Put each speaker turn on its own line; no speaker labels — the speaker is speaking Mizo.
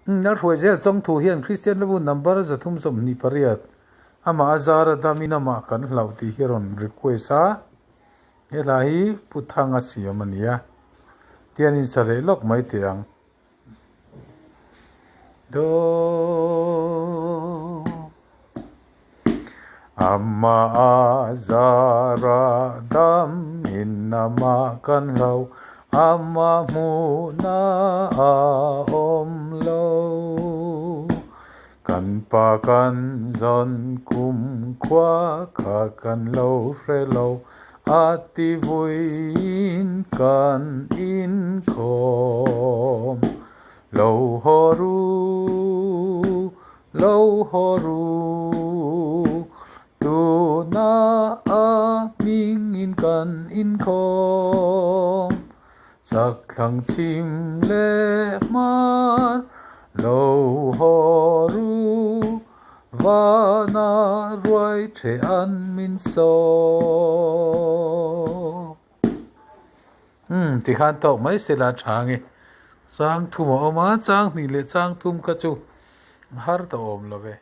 Lalhruai zel chawngthu hian Kristian Hlabu number 328 amah a zar a damin amah kan hlauh tih hi a rawn request a. He hla hi Pu Thanga siam a ni a, tian in sa leh lawk mai teh ang. Do Amah a zar a damin amah kan hlauh, amah hmuhna a awm lo. Kan pa kan zawn kum khua kha kan lo hre lo, a ti vuiin kan inkhawm. Lo haw ru, lo haw ru, tuna a hmingin kan inkhawm. Chak thlang chhim leh hmar lo haw ru, vana ruai the an min saw. Umm tikhan tawk mai se la tha nge. Chang thum a awm a, chang hnih leh chang thum kha chu har ta awm lo ve.